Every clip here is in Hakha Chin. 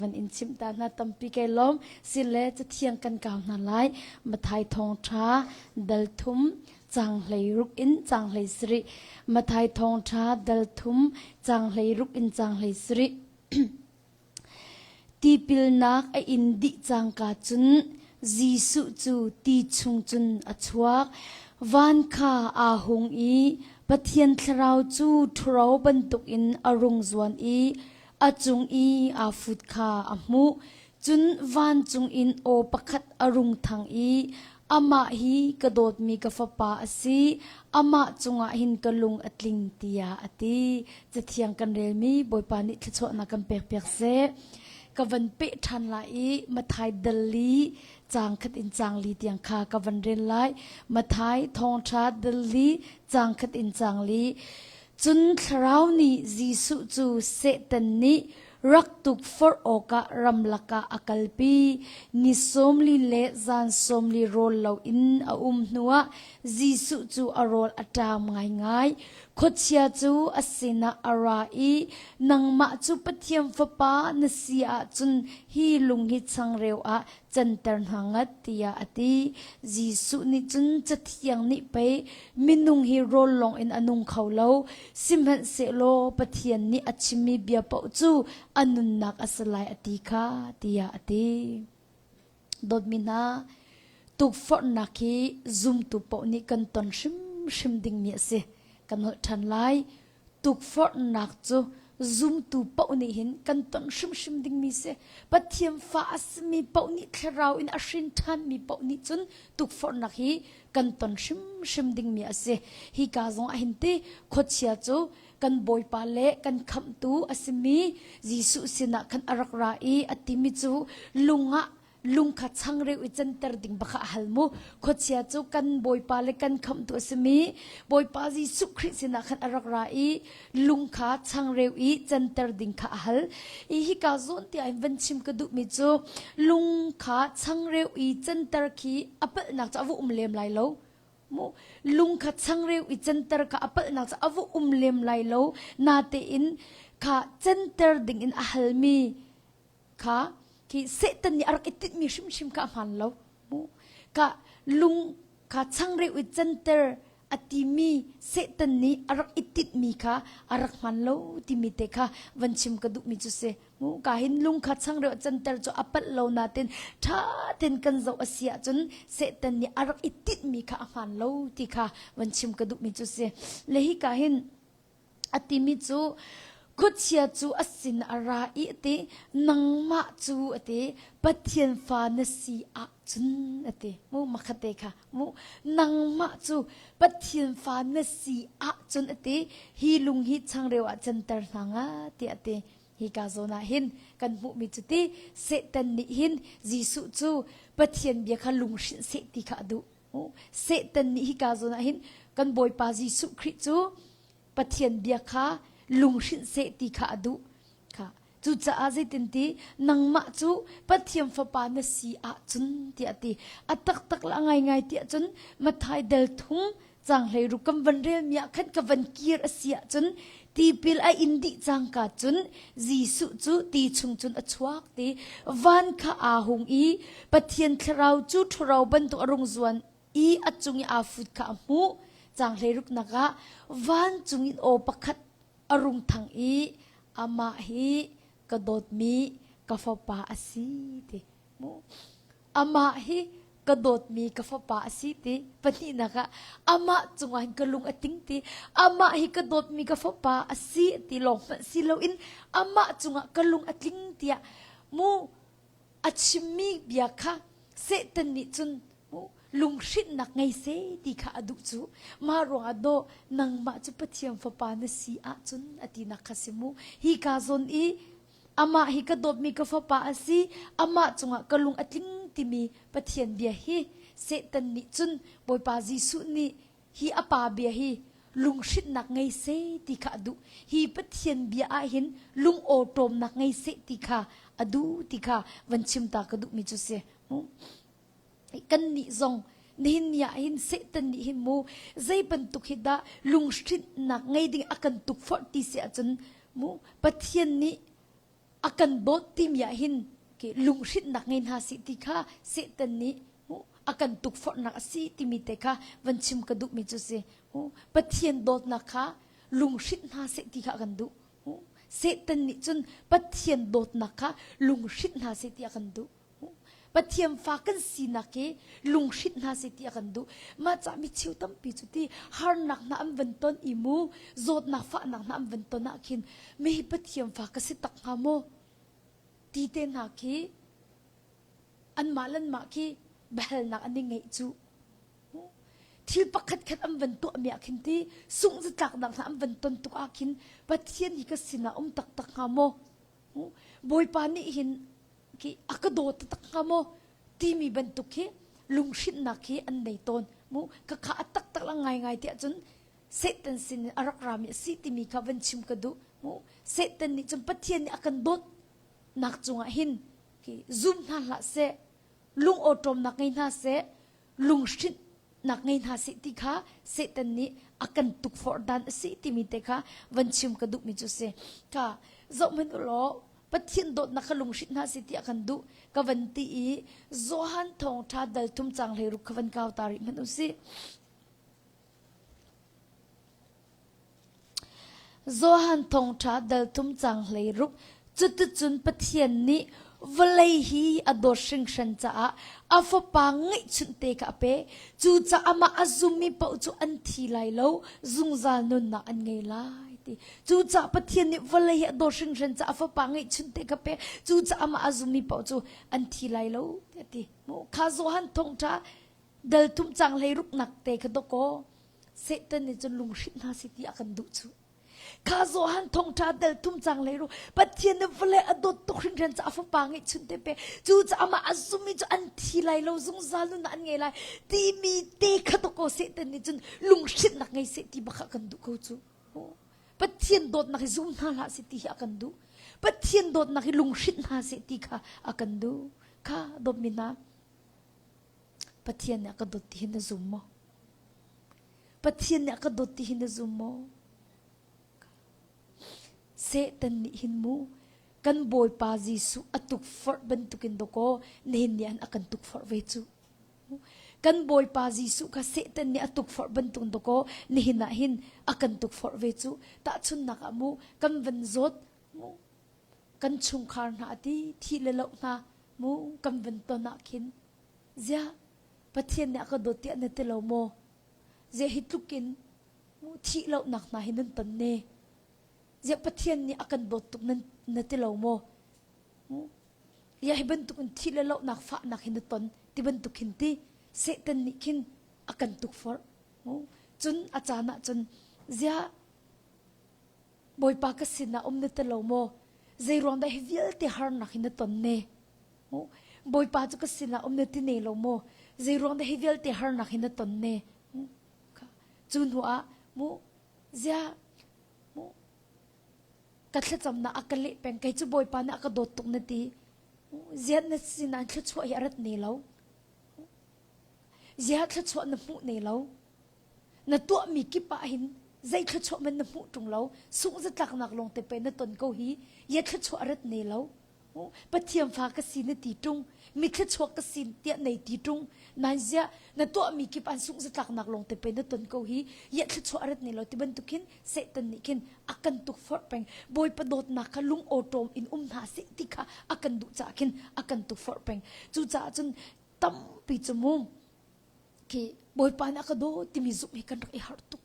Van in chimh ta hna tampi kai lawm. Sile cathiang kan kau hna lai. Mathai thawngṭha dal thum caang 16 in caang 17. Mathai thawngṭha dal thum caang 16 in caang 17. Tipilnak a in dih cangka cun Jesuh cu ti chung cun a chuak. Van kha aa hung i Pathian thlarau cu ṭhuro bantukin a rung zuan i a cung i aa fut kha a hmuh. Cun vancung in aw pakhat a rung thang i, Amah hi ka dawtmi ka fapa a si, amah cungah hin ka lung a tling, tiah a ti. Cathiang kan relmi Bawipa nih thluachuahnak kan pekpiak seh. Ka van peh ṭhan lai i Matthai dal li caang khat in caang li tiang kha ka van rel lai. Matthai thawngṭha dal li caang khat in caang li. Cun Thlarau nih Jesuh cu Satan nih rak tukforh awkah ramlak ah a kalpi. Ni 40 le zan 40 rawl loin a um hnuah Jesuh cu a rawl a ṭam ngaingai. Khuachia cu a sinah a ra i, Nangmah cu Pathian Fapa na si ahcun hi lung hi changreu ah canter hna ngat tiah a ti. Jesuh nih cun Cathiang nih pei minung hi rawl lawng in a nung kho lo, sihmanhsehlaw Pathian nih a chimmi bia paoh cu a nunnak a si lai a ti kha tiah a ti. Dawtmi hna, tukforhnak hi zumtu paoh nih kan ton hrimhrim dingmi a si. Kan holh ṭhan lai. Tukforhnak cu zumtu paoh nih hin kan ton hrimhrim dingmi si. Pathian fa a simi paoh nih thlarau in a hrin ṭhanmi paoh nih cun tukforhnak hi kan ton hrimhrim dingmi a si. Hi ka zong ah hin ti khuachia cu kan Bawipa le kan khamhtu a simi Jesuh sinah khan a rak ra i a timi cu lung ah lung kha changreu i canter ding bak a hal mu. Khuachia cu kan Bawipa le kan khamhtu a simi Bawipa Jesuh Khrih sinah khan a rak ra i lung kha changreu i canter ding kha a hal. I hika zawn tiah in van chim ka duhmi cu lung kha changreu i canter khi a palhnak cu a va um lem lai lo. Mu lung kha changreu i canter kha a palhnak cu a va um lem lai lo. Natein kha canter ding in a halmi kha khi Satan nih a rak i tinhmi hrimhrim kha a hmaan lo. Ka lung kha changreu i canter a timi Satan nih a rak i tinhmi kha a rak hmaan lo timi te kha van chim ka duhmi cu si. Mu ka hin lung kha changreu canter cu a palh lo natin ṭha ten kan zoh a si ahcun Satan nih a rak i tinhmi kha a hmaan lo ti kha van chim ka duhmi cu si. Le hi ka hin A timi cu khuachia cu a sin a ra i a ti, nangmah cu a ti, Pathian fa na si ahcun a ti. Mu makhate kha mu nangmah cu Pathian fa na si ahcun a ti, hi lung hi changreu ah canter hna nga tiah a ti. Hi ka zawn ah hin kan hmuhmi cu ti Satan nih hin Jesuh cu Pathian bia kha lunghrinh seh ti kha a duh. Satan nih hika zawn ah hin kan Bawipa Jesuh Khrih cu Pathian bia kha lunghrinh seh ti kha a duh. Kha cucaah zeitinti nangmah cu Pathian fapa na si ahcun tiah a ti. A taktak le a ngaingai tiah cun Matthai del thum caang 16 kan van relmi ah khan ka van kir a si ahcun tipil a in dih cangka cun Jesuh cu ti chung cun a chuak ti van kha aa hung i Pathian thlarau cu ṭhuro bantuk a rung zuan i a cung i aa fut kha a hmuh. Caang 16 ah vancung in aw pakhat a rung thang i amah hi ka dawtmi ka fapa a si ti. Amah hi ka dawtmi ka fapa a si ti. Pahnihnak ah amah cungah hin ka lung a ting ti. Amah hi ka dawtmi ka fapa a si ti lawng hmanh si loin amah cungah ka lung a tling tiah mu a chimmi bia kha Satan nih cun lunghrinhnak ngei seh ti kha a duh cu mah ruangah dawh nangmah cu Pathian fapa na si ahcun a tinak kha si mu hi ka zawn i amah hi ka dawtmi ka fapa a si amah cungah ka lung a tling timi Pathian bia hi Satan nih cun Bawipa Jesuh nih hi a pa bia hi lunghrinhnak ngei seh ti kha a duh. Hi Pathian bia ah hin lungawṭawmnak ngei seh ti kha a duh ti kha van chim ta ka duhmi cu si. Kan nih zong nihin ni ah hin Satan nih hin mu zei bantuk hi dah lunghrinhnak ngei ding a kan tukforh ti si ahcun mu Pathian nih. A kan dawt timi ah hin lunghrinhnak ngei hna sih ti kha Satan nih a kan tukforhnak a si timi te kha van chim ka duhmi cu si. Pathian dawtnak kha lunghrinh hna seh ti kha a kan duh. Satan nih cun Pathian dawtnak kha lunghrinh hna seh ti a kan duh. Pathian fa kan sinak hi lunghrinh hna seh ti a kan duh. Mah cah mi cheu tampi cu ti harnak hna an van ton i mu zawtnak fahnak hna an van ton ah khin mi hi Pathian fa ka si tak hnga maw ti te hna khi anmah le anmah khi biahalnak an i ngeih cu. Thil pakhat khat an van tuahmi ah khin ti sungh zatlaknak hna an van ton tuk ah khin Pathian hi ka sinah um taktak hnga maw? Bawipa nih hin khi a ka daw taktak hnga maw? timi bantuk khi lunghrinhnak khi an nei tawn. Mu ka kha a taktak la ngaingai tiah cun Satan sin in a rak rami a si timi kha van chim ka duh. Mu Satan nih cun Pathian nih a kan dawt nak cungah hin khi zum hna hlah seh lung awṭawmnak ngei hna seh lunghrinhnak ngei hna seh ti kha Satan nih a kan tukforh dan a si timi te kha van chim ka duhmi cu si. Ka zohhmanh u law Pathian dawtnak kha lunghrinh hna seh ti a kan duh ka van ti i Johan thawngṭha dal thum cang hleiruk kha van kau ta rih hmanh u sih. Johan thawngṭha dal thum cang 16 Cuticun Pathian nih vawlei hi a dawt hringhran caah a Fapa ngeihchunhte kha a pek. Cucaah amah a zummi paoh cu an thi lai lo, zungzal nunnak an ngei lai ti. Cucaah Pathian nih vawlei hi a dawt hringhran caah a Fapa ngeihchunhte kha a pek. Cucaah amah a zummi paoh cu an thi lai lo tiah a ti. Kha Johan thawngṭha dal thum cang 16 nak te kha dawkaw Satan nih cun lunghrinh hna si ti a kan duh cu. Kha Johan thawngṭha del thum cang le ru Pathian nih vawlei a dawt tuk hringhran ca a fapa ngeih chun te pe cu ca amah a zummi cu an thi lai lo zungzal nun an ngei lai timi te kha to ko Satan nih cun lunghrinhnak ngei seh ti bak a kan duh ko cu. Pathian dawtnak hi zum hna hlah seh ti hi a kan duh. Pathian dawtnak hi lunghrinh hna seh ti kha a kan duh. Kha dawtmi hna Pathian nih a ka dawt ti hi na zum maw? Pathian nih a ka dawt ti hi na zum maw? Satan nih hin mu kan Bawipa Jesuh a tukforh bantukin dawkaw nihin ni an a kan tukforh ve cu. Kan Bawipa Jesuh kha Satan nih a tukforh bantuk dawkaw nihin ah hin a kan tukforh ve cu. Tahchunnak ah mu kan van zawt mu kan chungkhar hna ti thi le loh hna mu kan van ton ah khin ziah Pathian nih a ka dawt tiah na ti lo maw ziah hi tluk in mu thih lohnak hna hi nan ton ne ziah Pathian nih a kan dawt tuk nan na ti lo maw mu ya hi bantuk in thih le lohnak fahnak hi na ton ti bantuk hin ti Satan nih khin a kan tukforh mu cun a caan ah cun ziah Bawipa ka sinah um na ti lo maw? Zeiruang dah hi vialte harnak hi na ton ne? Bawipa cu ka sinah um na ti ne lo maw? Zeiruang dah hi vialte harnak hi na ton ne? Cu hnu ah mu zia mu ka thlacamnak a ka leh peng kei cu Bawipa nih a ka dawt tuk na ti. Zia na sinah thluachuah hi a rat ne lo. Zia thluachuah na hmuh ne lo. Na tuahmi kip ah hin zei thluachuah man na hmuh ṭung lo sungh zatlaknak lawng te pe na ton ko hi ya thluachuah rat ne lo Pathian fa ka si na ti ṭung mi thluachuak ka si tiah nei ti ṭung nan ziah na tuahmi kip an sungh zatlaknak lawng te pe na ton ko hi ya thluachuah rat ne lo ti bantuk hin Satan nih khin a kan tukforh peng Bawipa dawtnak kha lung awṭawm in um hna seh ti kha a kan duh caah khin a kan tukforh peng cucaah cun tampi cu mu khi Bawipa nih a ka dawt timi zumh hi kan rak i harh tuk.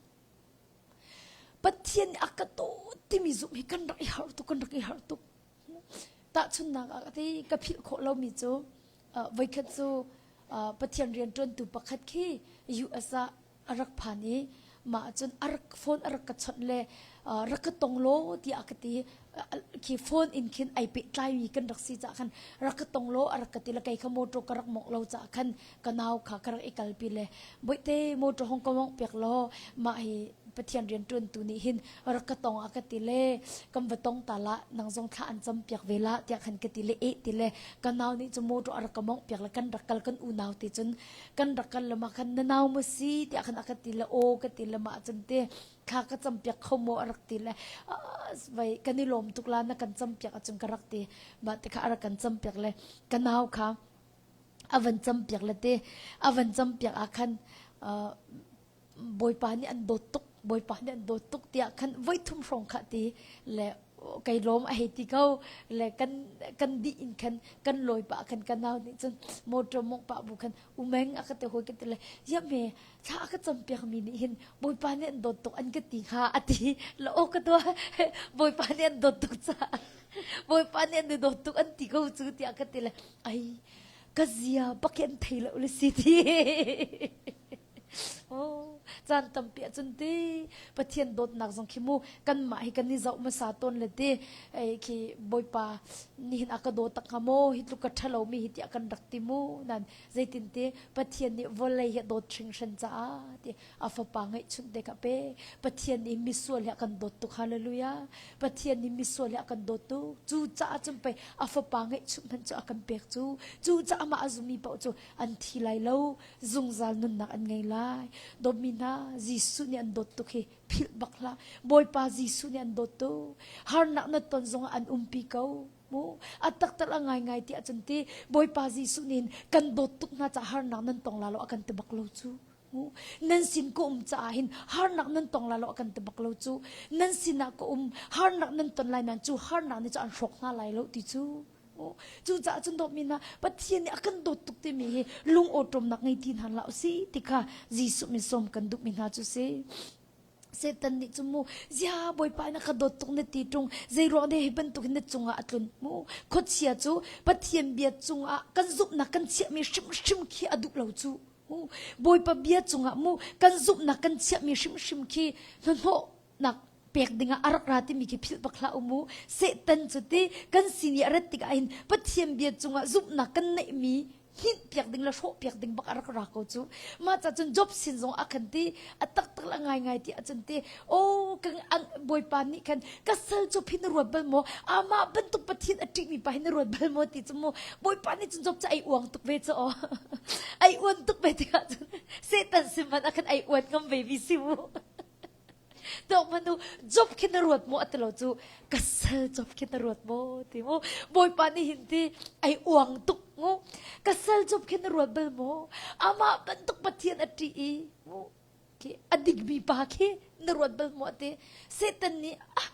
Pathian nih a ka dawt timi zumh hi kan rak i harh tuk, kan rak i harh tuk. Tahchunhnak ah ti ka philh khawh lomi cu voikhat cu Pathian rianṭuantu pakhat khi US ah a rak phan i mah cun a rak phone a rak ka chawnh le rak ka tong law tiah a ka ti khi phone in khin ai pehtlaimi kan rak si caah khan rak ka tong law a rak ka ti le kei kha motor ka rak mawngh lo caah khan ka nau kha ka rak i kalpi le boite motor hong ka mawngh piak law mah hi. Pathian rianṭuantu nih hin rak ka tong a ka ti le kan va tong ta la nang zong thla an cam piak ve la tiah khan ka ti le eh ti le ka nau nih cu motor a rak ka mongh piak le kan rak kal kan unau te cun kan rak kal le ma khan na nau maw si tiah khan a ka ti le aw ka ti le mah cun te thla ka cam piak kho maw a rak ti le vai kan i lawm tuk la na kan cam piak ahcun ka rak ti mah te kha a rak kan cam piak le ka nau kha a van cam piak le te a van cam piak ah khan Bawipa nih an dawt tuk Bawipa nih an dawt tuk tiah khan voi thum hrawng kha ti le kai lawm a hei ti ko le kan kan dih in khan kan lawi pah khan ka nau nih cun motor mongh pah bu khan umeng a ka ti hoi ka ti le ya me thla a ka cam piak mi nih hin Bawipa nih an dawt tuk an ka ti hnga a ti la aw ka tua Bawipa nih an dawt tuk caah Bawipa nih an dawt tuk an ti ko cu tiah ka ti le ai ka zia bak an thei lo le si ti Oh, caan tampi ahcun ti Pathian dawtnak zong khi mu kanmah hi kan i zoh hmasa tawn le ti ei khi Bawipa nihin a ka daw tak hnga maw hi tluk ka ṭhalo mi hi tiah kan rak ti mu nan zeitin ti Pathian nih vawlei hi a dawt hringhran caah ti a fapa ngeihchunh te kha pe Pathian nih misual hi a kan dawt tuk hallelujah Pathian nih misual hi a kan dawt tuk cu caah cun pei a fapa ngeihchunh hmanh cu a kan pek cu cu caah amah a zumi paoh cu an thi lai lo zungzal nunnak an ngei lai. Dawtmi hna, Jesuh nih an dawt tuk hi philh bak hlah. Bawipa Jesuh nih an dawt tuk. Harnak na ton zongah an umpi ko. Mu a taktak a ngaingai ti ahcun ti Bawipa Jesuh nih kan dawt tuk hna caah harnak nan tong la lo a kan ti bak lo cu. Mu nan sin ka um caah hin harnak nan tong la lo a kan ti bak lo cu. Nan sinah ka um harnak nan ton lai nan cu harnak nih cu an hrawk hna lai lo ti cu. Cucaah cun dawtmi hna Pathian nih a kan dawt tuk timi hi lung awṭawmnak ngei ti hna hlah usih ti kha Jesuh min sawm kan duhmi hna cu si. Satan nih cu mu zia Bawipa na ka dawt tuk na ti ṭung zei ruang deh hi bantuk hin na cungah a tlun mu khuachia cu Pathian bia cungah kan zumhnak kan chiahmi hrimhrim khi a duh lo cu mu Bawipa bia cungah mu kan zumhnak kan chiahmi hrimhrim khi hnahnawhnak pek dingah a rak ra timi khi philh bak hlah u mu Satan cu ti kan sin i a rat tikah hin Pathian bia cungah zumhnak kan neihmi hninh piak ding le hrawh piak ding bak a rak ra ko cu mah ca cun Job sin zong a kan ti a taktak la ngai ngai ti ahcun ti o kan bawipa nih khan ka sal cu phi na ruat bal maw amah bantuk Pathian a ṭihmi pa hi na ruat bal maw ti cu mu bawipa nih cun Job cu ai uang tuk ve cu aw ai uan tuk ve tikah cun Satan sin hmanh ah khan ai uan ngam ve vi si mu Tawk manu job khi na ruat maw ati lo cu ka sal job khi na ruat maw ti mu Bawipa nih hin ti ai uang tuk mu ka sal job khi na ruat bal maw amah bantuk Pathian a ṭih i mu khi a dikmi pa khi na ruat bal maw ati Satan nih ah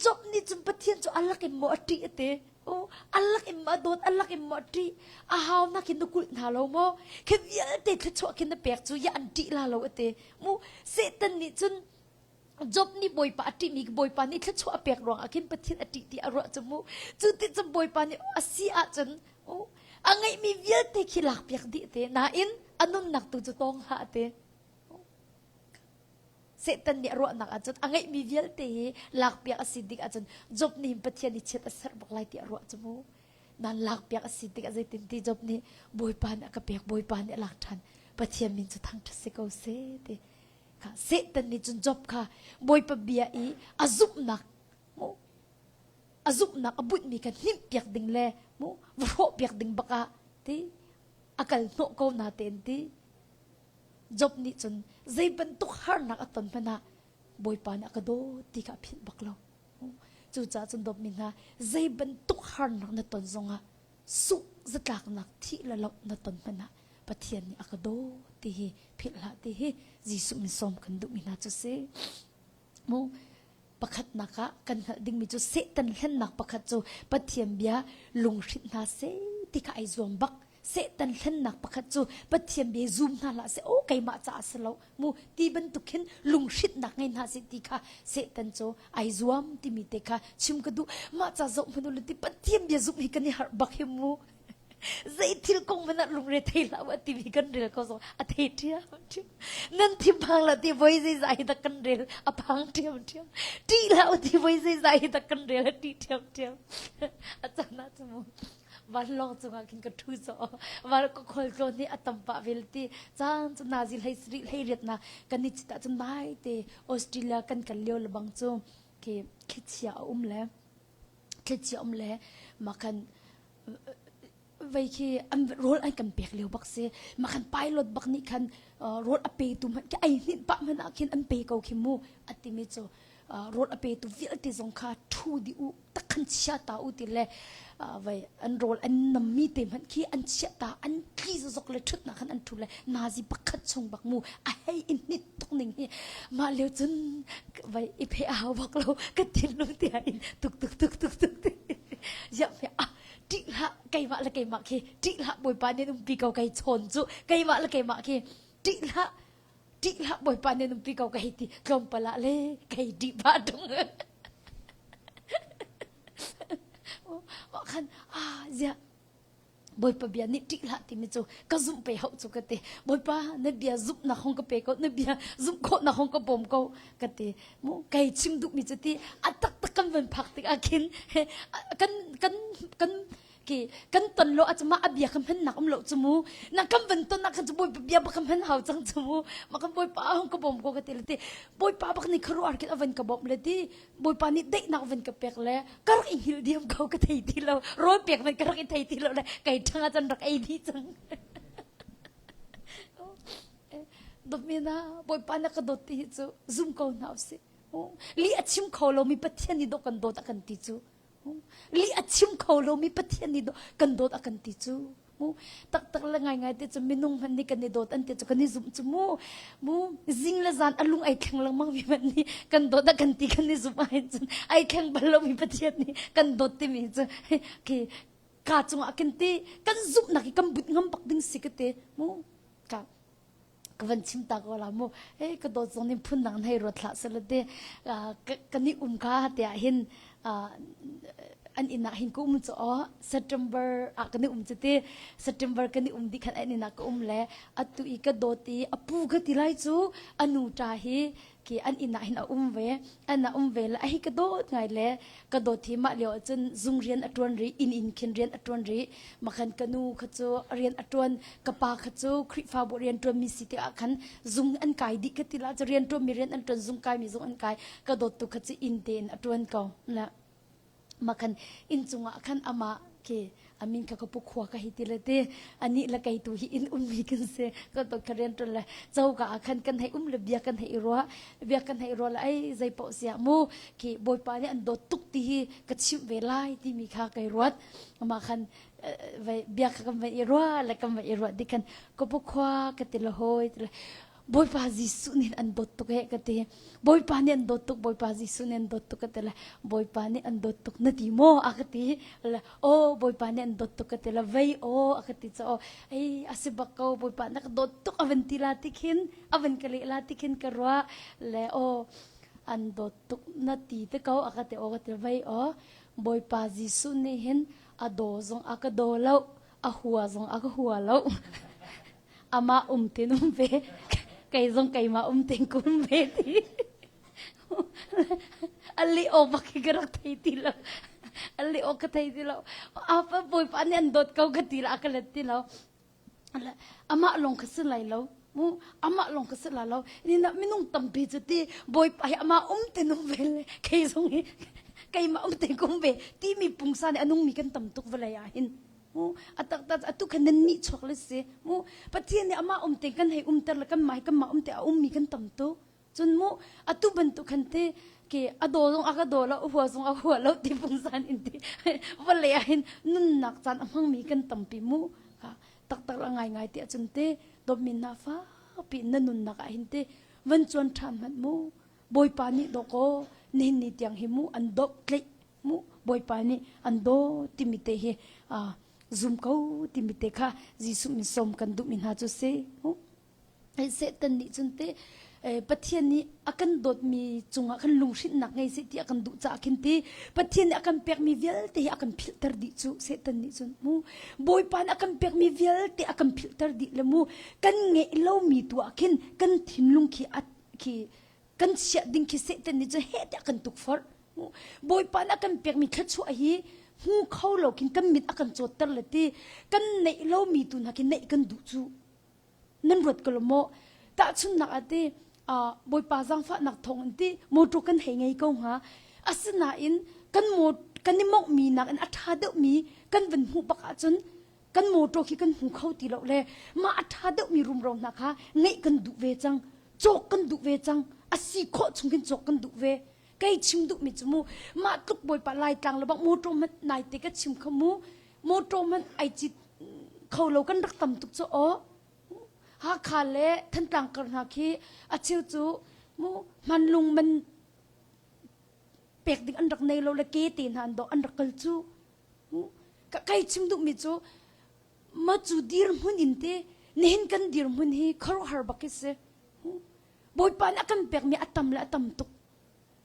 Job nih cun Pathian cu a lak in maw a ṭih ati Oh, a lak in maw a dawt, a lak in maw a ṭih. A hau nak in na kulh hna lo maw? Khi vialte thluachuah khi na pek cu ya an ṭih la lo ati. Mu Satan nih cun Job nih Bawipa a ṭihmi Bawipa nih thluachuah a pek ruangah khin Pathian a ṭih ti a ruah cu mu. Cu ti cun Bawipa nih a si ahcun oh, a ngeihmi vialte khi lakpiak dih te. Nain a nunnak tu cu tawng hlah te. Satan nih a ruahnak ahcun a ngeihmi vialte hi lakpiak a si tik ahcun Job nih hin Pathian i chiat a serh bak lai ti a ruah cu mu. Nan lakpiak a si tikah zeitin ti Job nih Bawipa nih a ka pek, Bawipa nih a lak ṭhan. Pathian min cu thangṭhat si ko seh ti. Kha Satan nih cun Job kha Bawipa bia i a zumhnak mu a zumhnak a bunhmi kha hnimhpiak ding le mu va hrawhpiak ding bak ah ti a kal hnawh ko na tein ti Job nih cun zei bantuk harnak a ton hmanh ah Bawipa nih a ka dawt ti kha a philh bak lo. Cucaah cun dawtmi hna zei bantuk harnak na ton zongah sungh zatlaknak thih le loh na ton hmanh ah Pathian nih a ka dawt ti hi philh hlah ti hi Jesuh min sawm kan duhmi hna cu si. Mu pakhatnak ah kan hngalh dingmi cu Satan hlennak pakhat cu Pathian bia lunghrinh hna seh ti kha ai zuam bak. Satan hlennak pakhat cu Pathian bia zum hna hlah seh aw keimah caah si lo mu ti bantuk khin lunghrinhnak ngei hna seh ti kha Satan cu ai zuam timi te kha chim ka duh. Mah ca zoh hmanh u ti Pathian bia zumh hi kan i harh bak hi mu. Zei thil kong hmanh ah lungre thei hlah u timi kan rel ko zong a thei ṭhiam ṭhiam. Nan thinphang la ti voi zeizah hi dah kan rel a phang ṭhiam ṭhiam. Ṭih hlah u ti voi zeizah hi dah kan rel a ṭih ṭhiam ṭhiam. A caan ah cu mu. Vanlawng cungah khin ka ṭhu caw. Van ka khualtlawn hi a tam pah vel ti. Caan cu nazi hlei sarih hlei riatnak kan i cit ahcun naite Australia kan kal lio lebang cu khi thlichia a um le thlichia um le mah khan vei khi an rawl an kan pek lio bak si. Mah khan pilot bak nih khan rawl a petu hmanh khi ai hninh pah hmanh ah khin an pe ko khi mu a timi cu rawl a petu vialte zong kha ṭhu dih u tak khan chia ta u ti le vai an rawl an nammi te hmanh khi an chiah ta an tli zok le ṭhutnak khan an ṭhu le nazi pakhat chung bak mu a hei in hnit tuk ning hi mah lio cun vai i phe a hau bak lo ka thinlung te in tuk tuk tuk tuk tuk ziah phe ah ṭih hlah keimah le keimah khi ṭih hlah bawipa nih umpi ko kei chawn cu keimah le keimah khi ṭih hlah ṭih hlah bawipa nih umpi ko ka hei ti tlawmpal ah le kei ṭih pah ṭung khan ah ziah Bawipa bia nih ṭih hlah timi cu ka zumh pe hauh cu ka ti. Bawipa na bia zumhnak hong ka pe ko, na bia zumh khawhnak hong ka bawm ko ka ti. Mu kei chim duhmi cu ti a taktak kan van phak tikah khin kan kan kan ki kan ton lo ah mah a bia ka hman nak um lo cu mu na kan van ton ah khan cu bawipa bia bak ka hman hau cang cu mu ma kan bawipa hong ka bawm ko ka ti le ti bawipa bak nih khuaruah khin a van ka bawmh le ti Bawipa nih daihnak van ka pek le ka rak i hngilh diam ko ka thei ti lo rawl pek man ka rak i thei ti lo le kai ṭhang ah cun rak ei dih cang dawtmi na Bawipa na ka dawt ti hi cu zum ko hna usih li a chim kho lomi Pathian nih dawh kan dawt a kan ti cu Lih a chim kho lomi Pathian nih kan dawt a kan ti cu. Mu taktak le ngaingai te cu minung hmanh nih kan i dawt an ti cu kan i zumh cu mu. Mu zing le zan a lung ai thleng lengmang mi hmanh nih kan dawt a kan ti kan i zumh ahhin cun ai thleng bal lomi Pathian nih kan dawt timi cu khi ka cungah kan ti kan zumhnak hi kan but ngam bak ding si ka ti mu ka ka van chim ta ko la mu hey ka dawt zong nih phun dang hei ruat hlah sela te kan i um ka te ah hin an inn ah hin ka um cu aw September ah kan i um cu ti September kan i um dih khan an inn ah ka um le atu i ka dawt i a pu ka ti lai cu a nu ṭa hi khi an inn ah hin a um ve an a um ve le a hi ka dawt ngai le ka dawt hi mah lio ahcun zung rian a ṭuan rih inn in khin rian a ṭuan rih makhan ka nu kha cu rian a ṭuan ka pa kha cu Khrihfabu rian ṭuanmi si tikah khan zung an kai dih ka ti la cu rian ṭuanmi rian an ṭuan zung kaimi zung an kai ka dawt tu kha cu inn tein a ṭuan ko la Makhan inn cungah khan amah khi amin kha ka pu khua ka hi ti le ti ani le kei tu hi inn ummi kan si ka to ka rian ṭuan le coka ah khan kan hei um le bia kan hei i ruah bia kan hei ruah le ai zei paoh siah mu khi bawipa nih an dawt tuk ti hi ka chimh ve lai timi kha kai ruat amah khan bia kha kan van i ruah le kan van i ruah ti khan ka pu khua ka ti le hawi ti le Bawipa Jesuh nih an dawt tuk he ka ti. Bawipa nih an dawt tuk, Bawipa Jesuh nih an dawt tuk ka ti le Bawipa nih an dawt tuk na ti maw a ka ti. Le aw Bawipa nih an dawt tuk ka ti le vei aw a ka ti ca aw ei a si bak ko Bawipa na ka dawt tuk a van ti la ti khin a van ka leh la ti khin ka ruah le aw an dawt tuk na ti te ko a ka ti aw ka ti vei aw Bawipa Jesuh nih hin a daw zong a ka daw lo a hua zong a ka hua lo amah um tin um ve kei zong keimah um tin ka um ve ti ali aw bak hi ka rak thei ti lo ali aw ka thei ti lo apa bawipa nih an dawt ko ka ti la ka let ti lo amah lawng ka si lai lo mu amah lawng ka si la lo ni na minung tampi cu ti bawipa hi amah um tin um ve le kei zong hi keimah um tin kum ve timi pungsan nih a nungmi kan tam tuk vawlei ah hin Mu a taktak atu khan nan nih chuak le si. Mu Pathian nih amah um te kan hei umter le kan mah kan mah um te a ummi kan tam tu. Cun mu atu bantuk khan te ke a daw zong a ka daw lo hua zong a hua lo ti pungsan in ti vawlei ah hin nunnak caan a hmangmi kan tampi mu ka taktak la ngai ngai ti ahcun te dawtmi na fa pi na nunnak ah hin te van chuan ṭhan hmanh mu Bawipa nih dawkaw nihin ni tiang hi mu an dawp tleih mu Bawipa nih an daw timi te hi zum ko timi te kha Jesuh min sawm kan duhmi hna cu si mu Satan nih cun te Pathian nih a kan dawtmi cungah kan lunghrinhnak ngei seh ti a kan duh caah khin ti Pathian nih a kan pekmi vialte hi a kan philhter dih cu Satan nih cun mu Bawipa nih a kan pekmi vialte a kan philhter dih le mu kan ngeih lomi tu ah khin kan thinlung khi a khi kan chiah ding khi Satan nih cun heh tiah kan tukforh. Bawipa nih a kan pekmi thluachuah hi Hmu kho lo khin kan mit a kan cawtter le ti kan neih lomi tu hna khi neih kan duh cu. Nan ruat ko lo maw? Tahchunhnak ah ti Bawipa zaangfahnak thawng in ti motor kan hei ngei ko hnga. Asinain kan kan i monghmi nakin a ṭha deuhmi kan van hmuh bak ahcun kan motor khi kan hmu kho ti lo le mah a ṭha deuhmi rumro hna kha ngeih kan duh ve cang. Cawk kan duh ve cang. A si khawh chung khin cawk kan duh ve. Kei chim duhmi cu mu mah tluk Bawipa Laitlang le bak motor hmanh naite ka chim kha mu motor hmanh ai cit kho lo kan rak tam tuk cu aw Hakha le Thantlang kar hna khi a cheu cu mu hmanlung man pek ding an rak nei lo le ke te hna an dawh an rak kal cu ka kai chim duhmi cu ma cu dirhmun in te nihin kan dirhmun hi khuaruahhar bak hi si Bawipa nih a kan pekmi a tam le a tam tuk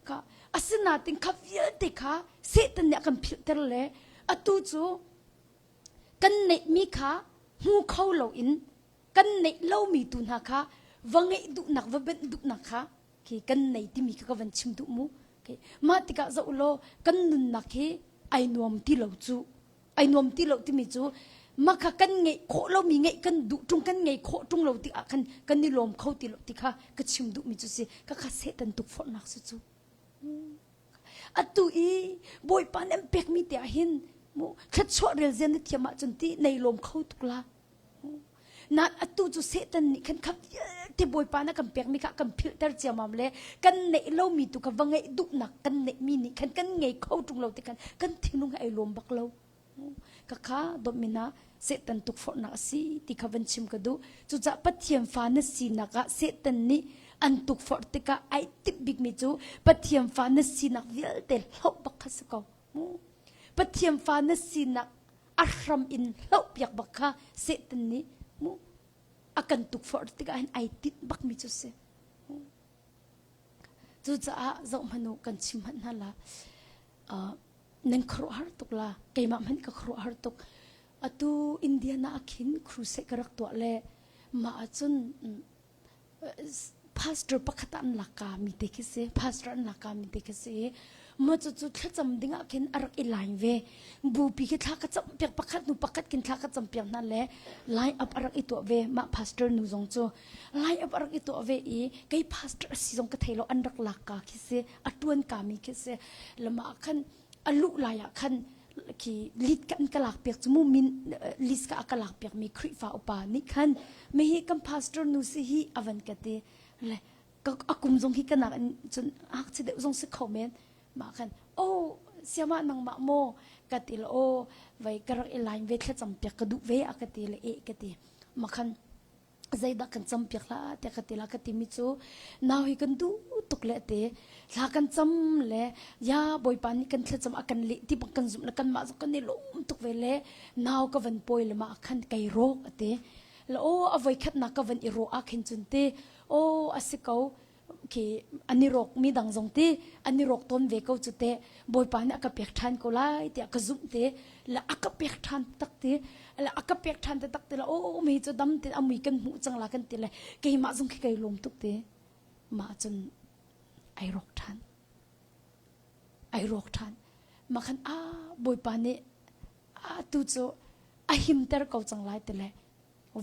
kha asinain kha vialte kha Satan nih a kan philhter le atu cu kan neihmi kha hmu kho loin kan neih lomi tu hna kha va ngeih duhnak va benh duhnak kha khi kan nei timi kha ka van chim duh mu mah tikah zoh law kan nunnak hi ai nuam ti lo cu ai nuam ti lo timi cu mah kha kan ngeih khawh lomi ngeih kan duh ṭung kan ngei khawh ṭung lo tikah khan kan i lawm kho ti lo ti kha ka chim duhmi cu si ka kha Satan tukforhnak si cu atu i Bawipa nih an pekmi te ah hin mu thluachuah rel zian na thiam ahcun ti nei lawm kho tuk la na atu cu Satan nih khan kha vialte Bawipa na kan pekmi kha kan philhter ciamam le kan neih lomi tu kha va ngeih duhnak kan neihmi nih khan kan ngei kho ṭung lo ti khan kan thinlung hi ai lawm bak lo ka kha dawtmina Satan tukforhnak a si ti kha van chim ka duh cucaah Pathian fa na sinak ah Satan nih an tukforh tikah ai timh bikmi cu Pathian fa na sinak vialte hloh bak kha si ko Pathian fa na sinak a hram in hloh piak bak kha Satan nih mu a kan tukforh tikah hin ai tinh bakmi cu si. Cucaah zoh hmanh u kan chim hmanh hna la uh, nan khuaruahhar tuk la keimah hmanh ka khuaruahhar tuk atu Indiana ah khin crusade ka rak tuah le mah ahcun pastor pakhat ah an lak ka mi te khi si pastor an lak ka mi te khi si mo cu cu thlacam ding ah khin a rak i line ve bupi khi thla ka cam piak pakhat nu pakhat khin thla ka cam piak hna le line up a rak i tuah ve mah pastor nu zong cu line up a rak i tuah ve i kei pastor a si zong ka thei lo an rak lak ka khi si a tuan ka mi khi si lama khan a luh lai ah khan khi lit kan ka lak piak cu mu min list ka ka lak piak mi Khrihfa upa nih khan me hi kan pastor nu si hi avan ka ti le a kum zong hi kanak in cun hak chi deuh zong si kho men ma khan oh siama nangmah maw ka ti le o vai ka rak i line ve thlacam piak ka duh ve a ka ti le e ka ti ma khan zeidah kan campiak hlah tiah ka ti la ka timi cu nau hi kan duh tuk le te thla kan cam le ya bawipa nih kan thlacam a kan leh ti bak kan zumh le kan mah zong kan i lawm tuk ve le nau ka van pawi le ma khan kei rawk ate la o a voi khat nak ka van i ro a khin cun te o a si ko khi an i rawk mi dang zong ti an i rawk tawn ve ko cu te bawipa nih a ka pek ṭhan ko lai tiah ka zumh te le a ka pek ṭhan tak ti le a ka pek ṭhan te tak ti le o mi cu dam te a mui kan hmuh cang la kan ti le keimah zong khi kai lawm tuk te mah cun ai rawk ṭhan ai rawk ṭhan mah khan a bawipa nih a tu cu a himter ko cang lai ti le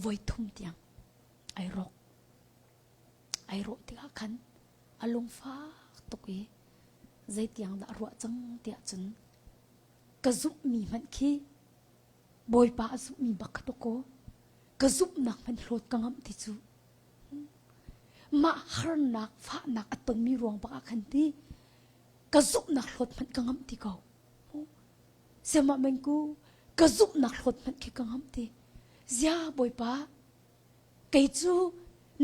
voi thum tiang ai rawk Ai rawh tikah khan a lungfak tuk i zeitiang dah a ruah cang tiah cun ka zumhmi hmanh khi Bawipa a zumhmi bak kha kaw ka zumhnak hmanh hlawt ka ngamh ti cu mah harnak fahnak a tonmi ruang bak ah khan ti ka zumhnak hlawt hmanh ka ngamh ti ko siamah mengku ka zumhnak hlawt hmanh khi ka ngamh ti zia Bawipa Kei cu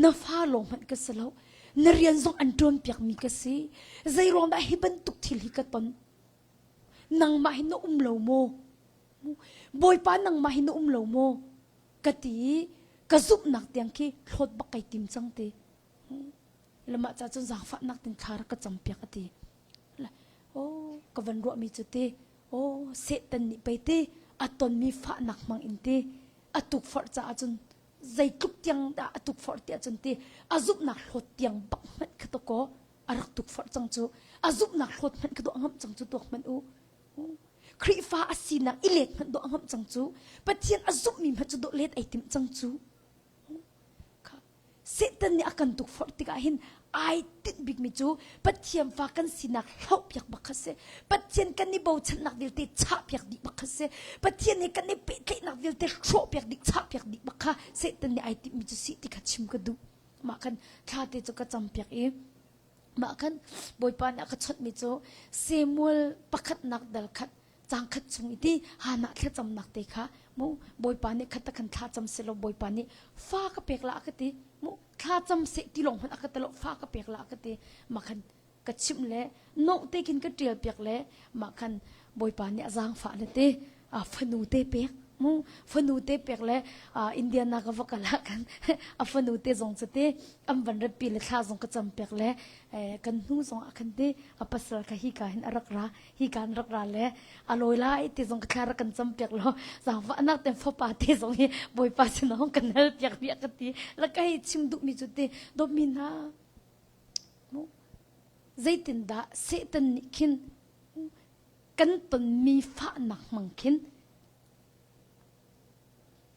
na fa lawng hmanh ka si lo. Na rian zong an ṭuanpiakmi ka si. Zeiruang dah hi bantuk thil hi ka ton? Nangmah hi na um lo maw? Bawipa nangmah hi na um lo maw? Ka ti i ka zumhnak tiang khi hlawt bak kai tim cang ti. Le mah ca cun zaangfahnak tin thla rak ka campiak a ti. Oh, ka van ruahmi cu ti, oh, Satan nih pei ti, a tonmi fahnak hmang in ti, a tukforh caah cun zeitluk tiang dah a tukforh tiah cun ti a zumhnak hlawt tiang bak hmanh kha to kaw a rak tukforh cang cu a zumhnak hlawt hmanh kha tuah ngamh cang cu tuak hmanh u. Khrihfa a sinak i let hmanh dawh a ngamh cang cu. Pathian a zumhmi hmanh cu dawh let ai timh cang cu. Satan nih a kan tukforh tikah hin ai tinh bikmi cu Pathian fa kan sinak hlohpiak bak kha si. Pathian kan i bochannak vialte chahpiak dih bak kha si. Pathian he kan i pehtlaihnak vialte hrawhpiak dih, chahpiak dih bak kha Satan nih ai timhmi cu si ti kha chim ka duh. Mah khan thla te cu ka campiak i mah khan Bawipa nih a ka chawnhmi cu Samuel pakhatnak dal khat cang khat chung i ti Hannah thlacamnak te kha mu Bawipa nih khat khan thla cam selaw Bawipa nih fa ka pek la ka ti mu thla cam seh ti lawng hmanh a ka ti lo fa ka pek la ka ti mah khan ka chimh le noh te khin ka tial piak le mah khan Bawipa nih a zaangfah na ti a fanu te pek mu fanu te pek le Indiana ka va kal ah khan a fanu te zong cu te an van ratpi le thla zong ka cam piak le kan hnu zong ah khan te a pasal kha hi ka hin a rak ra hi kan rak ra le a lawi lai ti zong ka thla rak kan cam piak lo zaangfahnak ten fapa te zong hi bawipa sin hong kan hal piak mi ka ti la ka hi chim duh mi cu ti dawtmi hna zeitindah Satan nih khin kan tonmi fahnak hmang khin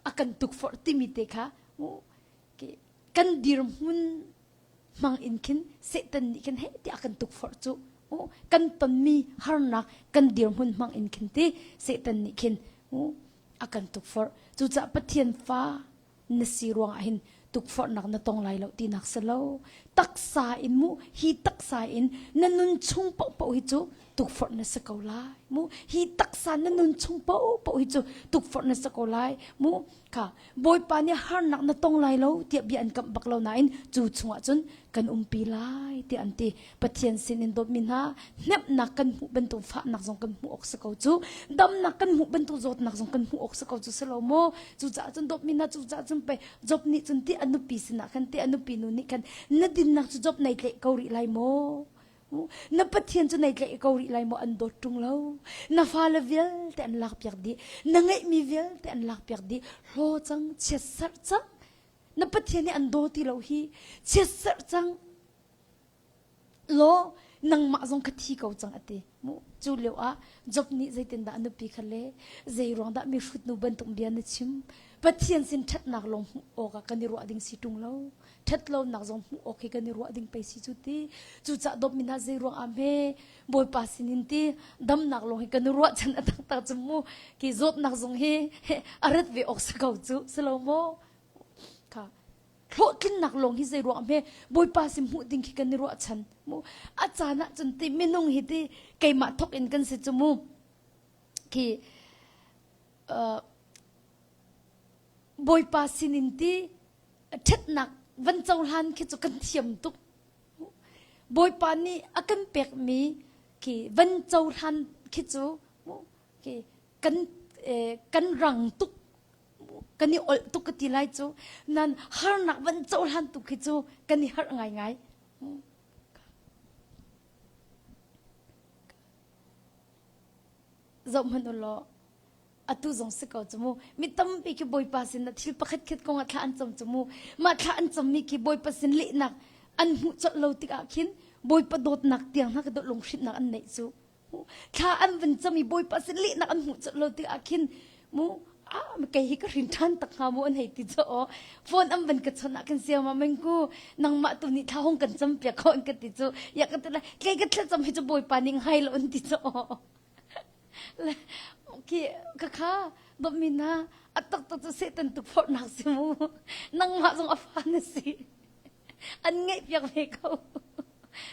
a kan tukforh timi te kha kan dirhmun hmang in khin Satan nih khin heh tiah a kan tukforh cu kan tonmi harnak kan dirhmun hmang in khin ti Satan nih khin a kan tukforh cucaah Pathian fa na si ruangah hin tukforhnak na tong lai lo tinak si lo taksa in mu hi taksa in na nun chung paohpaoh hi cu tukforh na si ko lai mu hi taksa na nun chung paohpaoh hi cu tukforh na si ko lai mu Kha Bawipa nih harnak na tong lai lo tiah bia an kamh bak lo nain cu chungah cun kan umpi lai tiah an ti. Pathian sinin dawtmi hna hnemhnak kan hmuh bantuk fahnak zong kan hmuh awk si ko cu damnak kan hmuh bantuk zawtnak zong kan hmuh awk si ko cu si lo maw cucaah cun dawtmi hna cucaah cun pei Job nih cun ti a nupi sinah khan ti a nupi nu nih khan na dinnak cu Job nei tleih ko rih lai maw Na Pathian cu nei tlaih ko rih lai maw an dawt ṭung lo. Na fale vialte an lakpiak dih. Na ngeihmi vialte an lakpiak dih. Hlaw cang, chiatserh cang. Na Pathian nih an daw ti lo hi. Chiatserh cang. Law nangmah zong kha thi ko cang a ti. Mu cu lio ah Job nih zeitindah a nupi kha le zei ruang dah mi hrutnu bantuk bia na chim? Pathian sin ṭhatnak lawng hmuh awkah kan i ruah ding si ṭung lo. Ṭhatlonak zong hmuh awk hi kan i ruah ding pei si cu ti. Cucah dawtmi hna zei ruang ah hme Bawipa sinin ti damnak lawng hi kan i ruahchan a taktak cu mu ki zawtnak zong hi a rat ve awk si ko cu si lo maw? Kha hlawhtlinnak lawng hi zei ruang hme Bawipa sin hmuh ding khi kan i ruahchan mu a caan ah cun ti minung hi ti keimah thok in kan si cu mu khi uh, Bawipa sinin ti ṭhatnak van cohlan khi cu kan thiam tuk. Bawipa nih a kan pekmi khi van cohlan khi cu khi kan kan rang tuk kan i olh tuk ka ti lai cu nan harnak van cohlan tuk khi cu kan i harh ngaingai. Zoh hmanh u law atu zong si ko cu mu mi tampi khi bawipa sin ah thil pakhat khat kong ah thla an cam cu mu mah thla an cammi khi bawipa sin lehnak an hmuh colh lo tikah khin bawipa dawtnak tiang hna ka dawt lunghrinnak an neih cu thla an van cam i bawipa sin lehnak an hmuh colh lo tikah khin mu ah kei hi ka hrin ṭhan tak hnga mu an hei ti cu aw phone an van ka chawnh ah khin siam ah mengku nangmah tu nih thla hong kan cam piak ko an ka ti cu ya ka ti lai kei ka thlacam hi cu bawipa nih ngai lo an ti cu aw Khi ka kha dawtmi hna a taktak cu Satan tukforhnak si mu. Nangmah zong a fa na si. An ngaihpiak ve ko.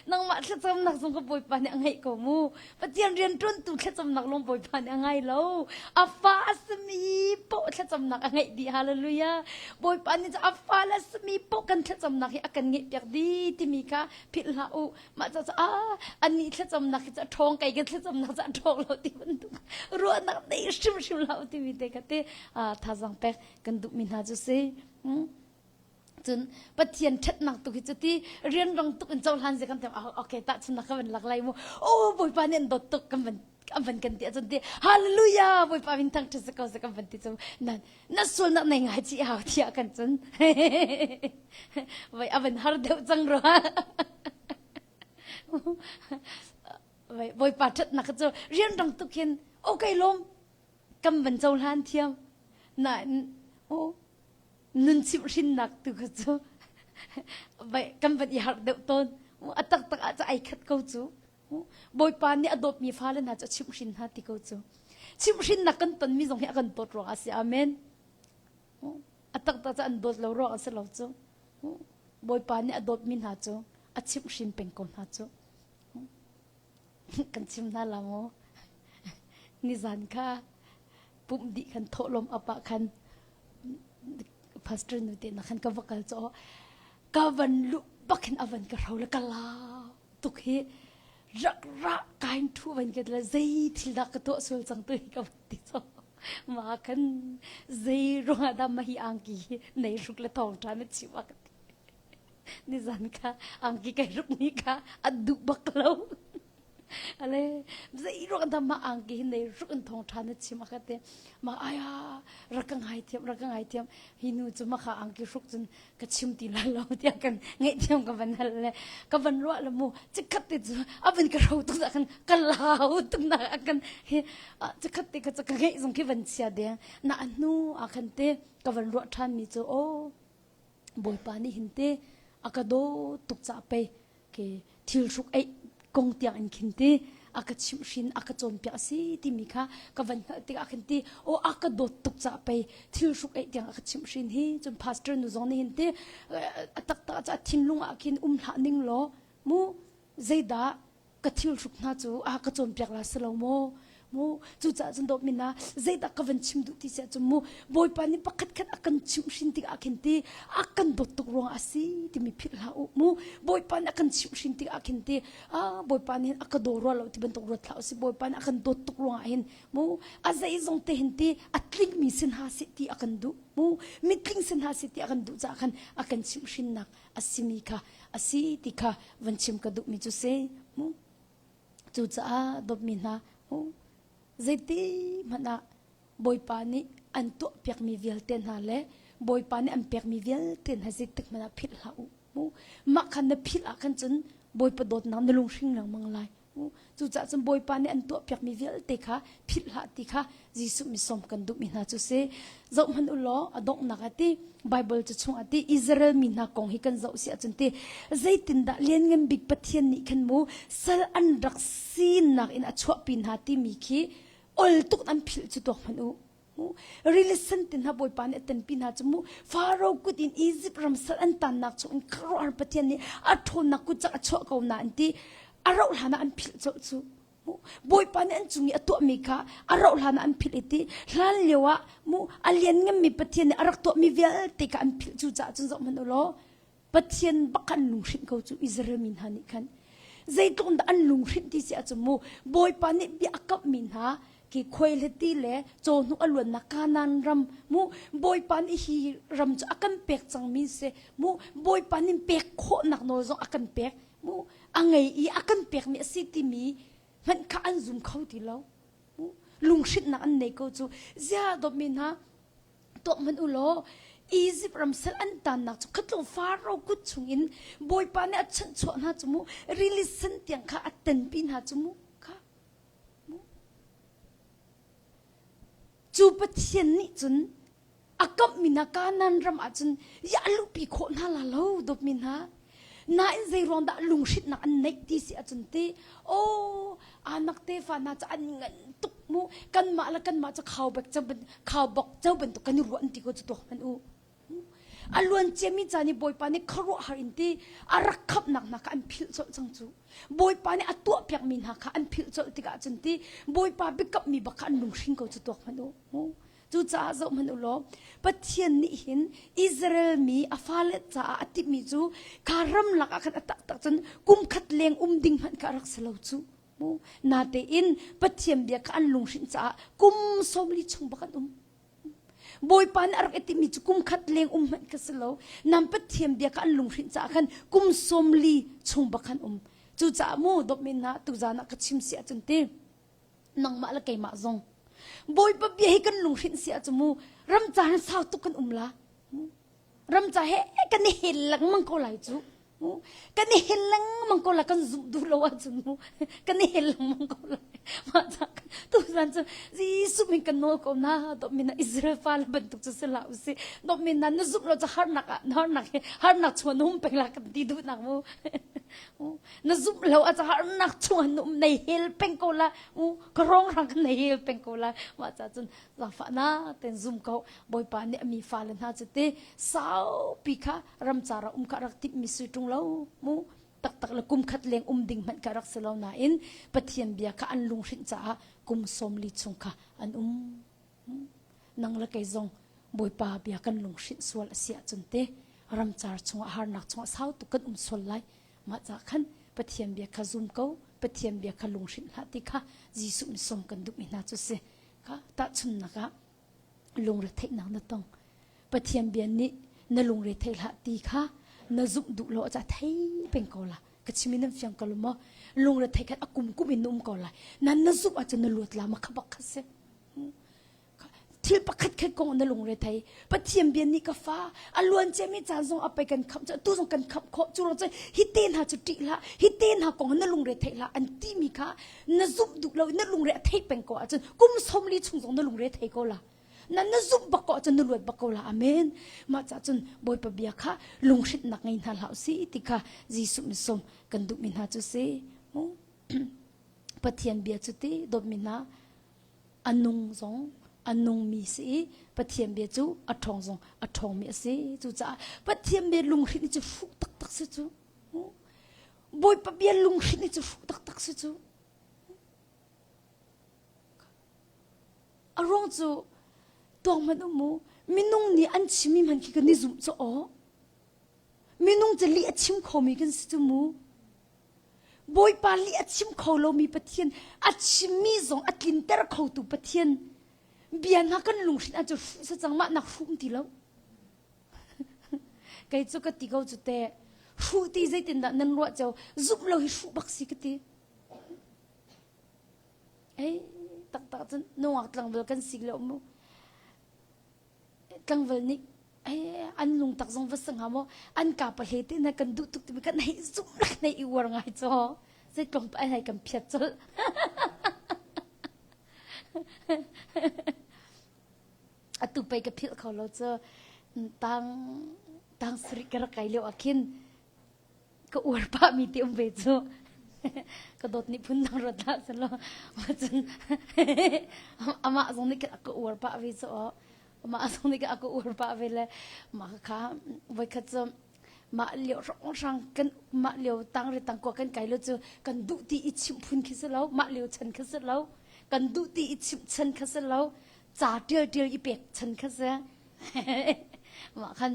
Nangmah thlacamnak zong ka Bawipa nih a ngaih ko mu. Pathian rianṭuantu thlacamnak lawng Bawipa nih a ngai lo. A fa a simi paoh thlacamnak a ngaih dih. Hallelujah. Bawipa nih cu a fa le simi paoh kan thlacamnak hi a kan ngaihpiak dih timi kha philh hlah u. Mah ca ah anih thlacamnak hi cu a ṭhawng kei ka thlacamnak cu a ṭhawng lo ti bantuk ruahnak nei hrimhrim hlah u timi te kha te thazaang pek kan duhmi hna cu si. Cun Pathian ṭhatnak tu hi cu ti rianrang tuk in cohlan zi kan tem okay tahchunnak ka van lak lai mu oh Bawipa nih an dawt tuk kan van an van kan ti ahcun ti hallelujah Bawipa min thangṭhat si ko si kan van ti cu nan na sualnak nei ngai chih hau tiah kan cun vai a van har deuh cang rua vai bawipa ṭhatnak cu rianrang tuk hin. Okay lawm kan van cohlan thiam nain oh nun chimhhrinnak tu kha cu kan van i harh deuh tawn. A taktak ah cu ai khat ko cu. Bawipa nih a dawtmi fale hna cu a chimhhrin hna ti ko cu. Chimhhrinnak kan tonmi zong hi a kan dawt ruangah a si. Amen. A taktak cu an dawt lo ruang a si lo cu. Bawipa nih a dawtmi hna cu a chimhhrin peng ko hna cu. Kan chim hna la maw? Nizan kha pumh dih khan thawhlawm ap ah khan pastor nu te na khan ka va kal chaw ka van luh bak hin a van ka hro le ka lau tuk hi rak ra kain thu van ke le zei thil dah ka tuah sual cang tu hi ka van ti chaw ma khan zei ruangah dah ma hi angki hi nei ruk le thawng tha na chim a ka ti nizan kha angki kai ruk ni kha a duh bak lo Ale zei ruang dah mah angki hi nei ruk in thawng ṭha na chim a ka ti. Ma aya rak ka ngai thiam rak ka ngai thiam hi nu cu maka angki hruk cun ka chim ti la lo tiah kan ngaihthiam ka van hal le ka van ruah le mu cikhat te cu a van ka ro tuk kan ka lau tuk na kan hi cikhat te ka ka ngeih zong khi van chia deng na hnu a khan te ka van ruah ṭhan mi cu o Bawipa nih hin te a ka daw tuk ca pei ke thil hruk eih kong tiang in khin ti a ka chimhhrin a ka cawnpiak a si timi kha ka van hngalh tikah khin ti aw a ka dawt tuk ca pei thil hruk eih tiang a ka chimhhrin hi cun pastor nu zong nih hin ti a taktak ah thinlung ah khin um hlah ning law mu zeidah ka thil hruk hna cu a ka cawnpiak la si lo maw mu cucaah cun dawt min ah zeidah ka van chim duh ti siah cun mu bawipa nih pakhat khat a kan chimhhrin tikah khin ti a kan dawt tuk ruangah a si timi philh hlah u mu bawipa nih a kan chimhhrin tikah khin ti a bawipa nih a ka daw rua lo ti bantuk ruat hlah u si bawipa nih a kan dawt tuk ruangah hin mu a zeizong te hin ti a tlingmi sin ha seh ti a kan duh mu mitling sin ha seh ti a kan duh caah khan a kan chimhhrinnak a simi kha a si ti kha van chim ka duhmi cu si mu Cucaah dawtmi hna, zeiti hmanh ah Bawipa nih an tuahpiakmi vialte hna le Bawipa nih an pekmi vialte hna zeitik hmanh ah philh hlah u. Mah kha na philh ah khan cun Bawipa dawtnak na lunghring lengmang lai. Cucaah cun Bawipa nih an tuahpiakmi vialte kha philh hlah ti kha Jesuh misawm kan duhmi hna cu si. Zoh hmanh u law a donghnak ah ti Bible cu chung ah ti Israel mi hna kong hi kan zoh si ahcun ti zeitindah lianngan bik Pathian nih khan mu sal an rak sinak in a chuahpi hna timi khi ol tuk an philh cu tuak hmanh u. Rili sen ti hna Bawipa nih a tenpi hna cu mu Faro kut in Egypt ram sal an tannak chung in khuaruahhar Pathian nih a ṭhawnnak kut cak a chuah ko na an ti a rauh hlan ah an philh colh cu. Bawipa nih an cung i a tuahmi kha a rauh hlan ah an philh i ti hlan lio ah mu a liannganmi Pathian nih a rak tuahmi vialte kha an philh cucaah cun zoh hmanh u law Pathian bak an lunghrinh ko cu Israel mi hna nih khan zeitluk in dah an lunghrinh ti si ahcun mu Bawipa nih bia a kamhmi hna khi khuaihliti le cawhnuk a luannak Kanaan ram mu Bawipa nih hi ram cu a kan pek cangmi si mu Bawipa nih pek khawhnak nawl zong a kan pek mu a ngei i a kan pekmi a si timi hmanh kha an zum kho ti lo lunghrinhnak an nei ko cu zia dawtmi hna tuak hmanh u law Egypt ram sal an tannak cu khatlung Faro kut chungin Bawipa nih a chanhchuah hna cu mu rili sen tiang kha a tenpi hna cu mu kha mu cu Pathian nih cun A kamhmi hna Kanaan ram ah cun ya luhpi khawh hna la lo dawtmi hna. Nain zeiruang dah lunghrinhnak an neih ti si ahcun ti aw anak tefa hna cu an ngan tuk mu kanmah le kanmah cu khaubek khaubok co bantuk kan i ruah an ti ko cu tuak hmanh u. A luan ciami caan i Bawipa nih khuaruahhar in ti a rak khamhnak hna kha an philh colh cang cu. Bawipa nih a tuahpiakmi hna kha an philh colh tikah cun ti Bawipa biakammi bak kha an lunghring ko cu tuak hmanh u. Cucaah zohhmanh u law Pathian nih hin Israel mi a fale caah a timhmi cu kha ramlak ah khan a taktak cun kum khat leng um ding hmanh kha a rak si lo cu. Mu natein Pathian bia kha an lunghrinh caah kum 40 chung bak an um. Bawipa nih a rak i timhmi cu kum khat leng um hmanh kha si lo. Nam Pathian bia kha an lunghrinh caah khan kum 40 chung bak an um. Cucaah mu dawtmi hna tuzan ah ka chim si ahcun ti nangmah le keimah zong Bawipa bia hi kan lunghrinh si ahcun mu ramca hin sau tuk kan um la ramca he kan i hel lengmang ko lai cu. Kan i hel lengmang ko la kan zumh duh lo ahcun mu kan i hel lengmang ko la. Mah ca tuzan cu Jesuh min kan nawl ko na dawtmi na Israel fale bantuk cu si hlah usih. Dawtmi na na zumh lo cu harnak ah harnak hi harnak chung ah na um peng la kan ti duhnak mu. Na zumh lo ah harnak chung ah na um nei hel peng ko la. Ka rongrang kan nei hel peng ko la. Mah ca cun zaangfahnak ten zum ko Bawipa nih a mi fale hna cu te saupi kha ramcar ah um kha rak timhmi si ṭung lo mu taktak le kum khat leng um ding hmanh kha rak si lo nain Pathian bia kha an lunghrinh caah kum 40 chung kha an um nang le kei zong Bawipa bia kan lunghrinh sual a si ahcun te ramcar chungah harnak chungah sau tuk kan um sual lai mah ca khan Pathian bia kha zum ko Pathian bia kha lunghrinh hlah ti kha Jesuh nih sawm kan duhmi hna cu si kha tahchunhnak ah lungretheihnak na tong Pathian bia nih na lungre thei hlah ti kha na zumh duh lo ca thei peng ko la ka chim in nan fiang ko lo maw lungre thei khan a kum kum in na um ko lai nan na zumh ahcun na luat la ma kha bak kha si thil pakhat khat kong na lungre thei Pathian bia nih ka fa a luan ciami caan zong a pei kan khamh cu tu zong kan khamh khawh cu ruang cun hi te hna cu ṭih hlah hi te hna kong na lungre thei hlah an timi kha na zumh duh lo na lungre a thei peng ko ahcun kum 40 chung zong na lungre thei ko la na na zumh bak ko ahcun na luat bak ko la amen mah ca cun bawipa bia kha lunghrinhnak ngei hna hlah usih ti kha Jesuh nih sawm kan duhmi hna cu si mu Pathian bia cu ti dawtmi hna a nung zong a nungmi si i Pathian bia cu a ṭhawng zong a ṭhawngmi a si cucaah Pathian bia lunghrinh cu hruh taktak si cu Bawipa bia lunghrinh cu hruh taktak si cu a ruang cu tuang hmanh um mu minung nih an chimmi hmanh khi kan i zumh cu aw minung cu lih a chim khomi kan si cu mu Bawipa lih a chim kho lomi Pathian, a chimmi zong a tlinter khotu Pathian bia hna kan lunghrinh ahcun hruh sa cang mah nak hruh um ti lo. Kei cu ka ti ko cu te hruh ti zeitindah nan ruah cio zumh lo hi hruh bak si ka ti. Ei taktak cun nungak tlangval kan si lo mu. Tlangval nih an lungtak zong va si hnga maw an ka pahle te na kan duh tuk timi kan hei zum lak nei i uar ngai caw zeitlawng pa hei kan phiat colh atu pei ka philh kho lo cu tang tang sarih ka rak kai lio ah khin ka uar pah mi ti um ve cu ka dawt nih phun dang ruat hlah selaw cun amah zong nih ka uar pah ve cu amah zong nih ka uar pah ve le mah kha voikhat cu mah lio hrang kan mah lio tang ri tang kua kan kai lo cu kan duh ti i chimh phun khi si lo mah lio chan kha si lo kan duh ti i chimh chan kha si lo ca tial tial i pek chan kha si mah khan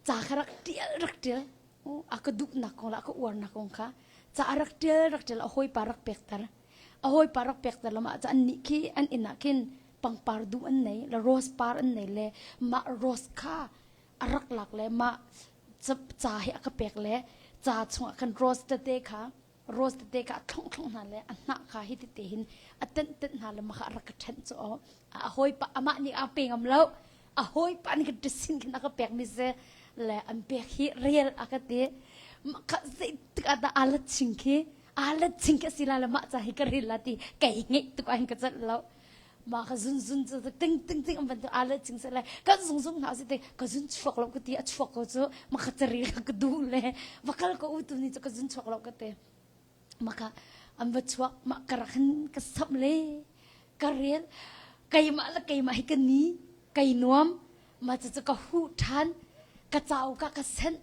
Ca kha rak ṭial rak ṭial. A ka duhnak kong le a ka uarnak kong kha ca a rak ṭial rak ṭial a hawipa rak pekter. A hawipa rak pekter lo mah an nih khi an inn ah khin pangpar dum an nei le rose par an nei le mah rose kha a rak lak le mah ca hi a ka pek le ca chungah khan rose tete kha rose tete kha a thlongh thlongh hna le a hnah kha hi tete hin a tenh tenh hna le mah kha a rak ka ṭhenh cu aw a hawipa amah nih a pe ngam lo a hawipa nih ka sin khin a ka pek mi si le an pek hi real a ka ti kha zeitik ah dah aa ching khi aa let ching khi si la le mah ca hi ka ril la ti kei ngeih tuk ah hin ka celh lo mah ka zun zun cu ting ting ting an van tu aa let ching se le kan zung zung hna si te ka zun chuak lo ka ti a chuak ko cu ma ka cari ka duh le va kal ko u tu ni cu ka zun chuak lo ka ti maka an va chuak mah ka rak hin ka samh le ka rel keimah le keimah hi ka ni kai nuam ma cu ka huh ṭhan ka cau ka ka senh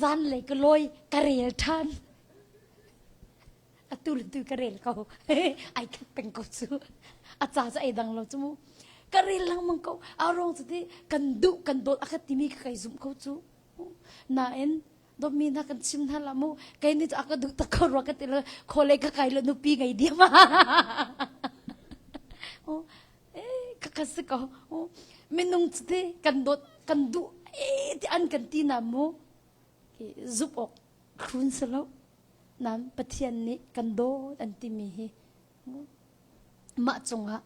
zanlei ka lawi ka rel ṭhan atu le tu ka rel ko ai khat peng ko cu a ca cu ai dang lo cu mu ka rel lengmang ko a ruang cu ti kan duh kan dawt a ka timi ka kai zumh ko cu nain dawtmi hna kan chim hna la mu kei nih cu a ka duh tak ko rua ka ti lo khawlei ka kai lo nupi ngei diam ka ka si ko minung cu ti kan dawt kan duh e ti an kan ti na mu zup awk hrun si lo nan pathian nih kan dawt an timi hi mah cungah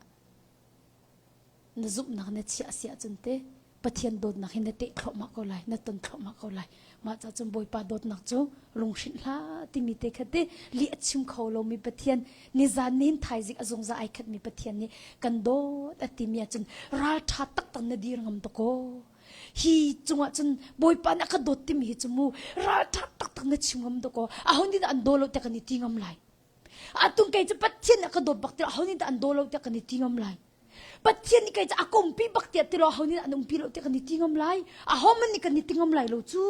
na zumhnak na chiah si ahcun te. Pathian dawtnak hi na teh thluahmah ko lai, na ton thluahmah ko lai. Mah ca cun Bawipa dawtnak cu lunghrinh hlah timi te kha te lih a chim kho lomi Pathian nizan nihin thaizing a zungzal ai khatmi Pathian nih kan dawt a timi ahcun ralṭha taktak na dir ngam dakaw. Hi cungah cun Bawipa nih a ka dawt timi hi cu mu ralṭha taktak na chim ngam dakaw. Aho nih dah an daw lo tiah kan i ti ngam lai. Atung kei cu Pathian nih a ka dawt bak tiah aho nih dah an daw lo tiah kan i ti ngam lai. Pathian nih kei cu a kompi bak tiah ti lo aho nih an umpi lo tiah kan i ti ngam lai. Aho man nih kan i ti ngam lai lo cu.